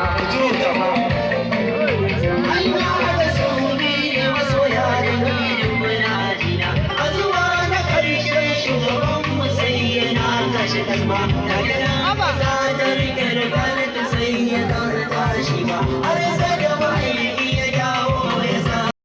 Ku. Allah da su ne masoya da ni muna jina. A zuwa na ƙarshen shugaban mu sai yana kashe kasma. Daga nan kasa ta rike da ta sai ya kasa tashi ba. Har